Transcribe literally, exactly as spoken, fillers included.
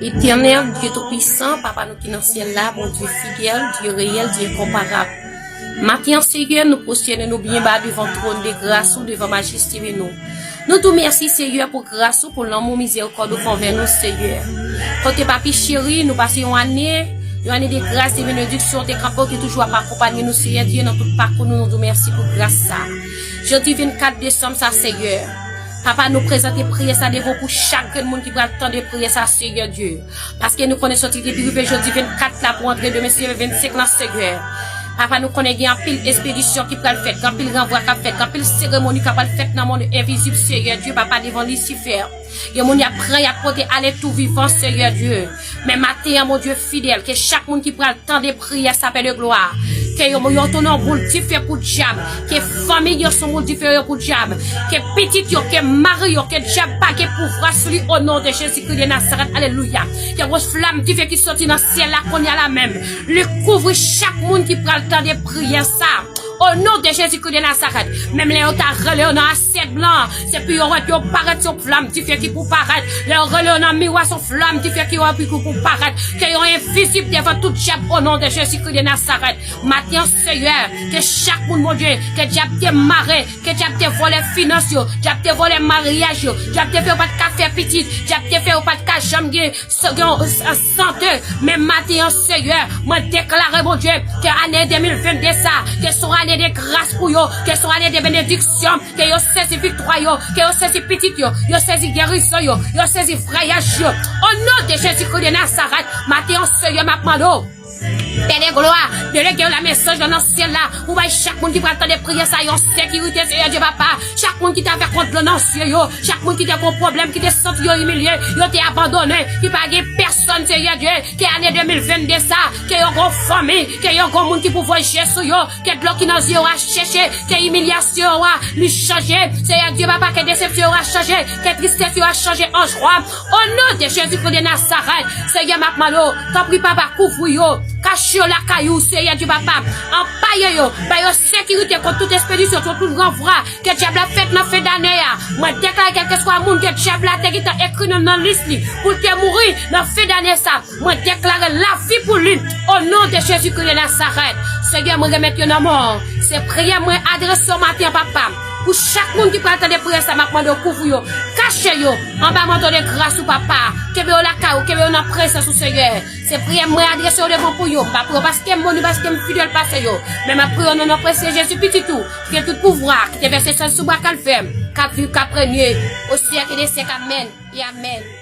Etènèl, Dye Toupisan, Papa nou ki nan syèl la, Bondye fidèl, Dye reyèl, Dye enkonparab. Maten an, Senyè, nou pwosternen nou byen ba devan twòn de gras ou, devan majeste men nou. Nou di w mèsi, Senyè, pou gras ou, pou lanmou, mizèrikòd ou fè anvè nou, Senyè. Kote papi cheri, nou pase yon ane, yon ane de gras, de benediksyon, te kanpe, ou te toujou ap akonpanye nou, Senyè Dye, nan tout pakou nou, nou di w mèsi pou gras sa. Jodi vennkat desanm sa, Senyè. Papa, nou prezante priyè sa devan w pou chak grenn moun ki pral tande priyè sa, Senyè Dye. Paske nou konnen soti depi rive jodi vennkat la pou antre demen, Senyè, vennsenk lan, Senyè. Papa, nou konnen gen anpil espedisyon ki pral fèt, gen anpil ranvwa k ap fèt, gen anpil seremoni k ap pral fèt nan mond envizib, Senyè Dye, Papa, devan Lisifè. Gen moun y ap pran, y ap pote ale tou vivan, Senyè Dye. Men maten an, Bondye fidèl, ke chak moun ki pral tande priyè sa, Pè de glwa, ke yo, yo tounen yon boul dife pou dyab, ke fanmi yo se yon boul dife yo pou dyab, ke pitit yo, ke mari yo, ke dyab pa gen pouvwa sou li, o non de Jezi Kris de Nazarèt, alelouya. Ke yon flam dife ki soti nan syèl la kounye a la menm, li kouvri chak moun ki pral tande priyè sa. O non de Jezi Kris de Nazarèt, menm lè yo ta rele yo nan asyèt blan, se pou yo wè yo parèt, se yon flam dife ki pou parèt. Lè yo rele yo nan miwa, se yon flam dife ki wè ki pou parèt. Ke yo envizib devan tout dyab, o non de Jezi Kris de Nazarèt. Maten an, Senyè, ke chak moun, Bondye, ke dyab te mare, ke dyab te vòlè finans yo, dyab te vòlè maryaj yo, dyab te fè yo pa t ka fè pitit, dyab te fè yo pa t ka janm gen s-, gen, s-, sante. Men maten an, Senyè, mwen deklare, Bondye, ke ane de mil vennde sa, ke se yon ane de gras pou yo, ke se yon ane de benediksyon, ke yo sezi viktwa yo, ke yo sezi pitit yo, yo sezi gerizon yo, yo sezi vwayaj yo. O non de Jezi Kris de Nazarèt, maten an, Senyè, m ap mande w, Pè de glwa, delege yo lame zanj lan nan syèl la, pou bay chak moun ki pral tande priyè sa yon sekirite, Senyè Dye Papa. Chak moun ki te avèk yon dlo nan zye yo, chak moun ki te gon pwoblèm, ki te santi yo imilye, yo te abandonnen, ki pa gen pèsonn, Senyè Dye, ke ane de mil vennde sa, ke yo gon fanmi, ke yo gon moun ki pou voye je sou yo, ke dlo ki nan zye yo a seche, ke imilyasyon yo a li chanje, Senyè Dye Papa, ke desepsyon yo a chanje, ke tristès yo a chanje an jwa. O non de Jezi Kris de Nazarèt, Senyè, m ap mande w, tanpri, Papa, kouvri yo, kache yo lakay ou, Senyè Dye Papa, anpaye yo, ba yo sekirite kont tout espedisyon, kont tout ranvwa ke dyab la fèt nan fen dane a. Mwen deklare kèlkeswa moun ke dyab la te gentan ekri non nan lis li pou l te mouri nan fen dane sa, mwen deklare lavi pou li, o non de Jezi Kris de Nazarèt. Senyè, mwen remèt yo nan men w. Se priyè mwen adrese w maten an, Papa, pou chak moun ki pral tande priyè sa, m ap mande w kouvri yo, kache yo anba manto de gras ou, Papa. Kenbe yo lakay ou, kenbe yo nan prezans ou, Senyè. Se priyè mwen adrese yo devan pou yo, pa pou yo, paske m bon, ni paske m fidèl pase yo. Men m ap priye w nan non presye Jezi, Pitit ou, ki gen tout pouvwa, ki te vèse san l sou bwa Kalvè, k ap viv, k ap renye o syèk de syèk. Amèn e amèn.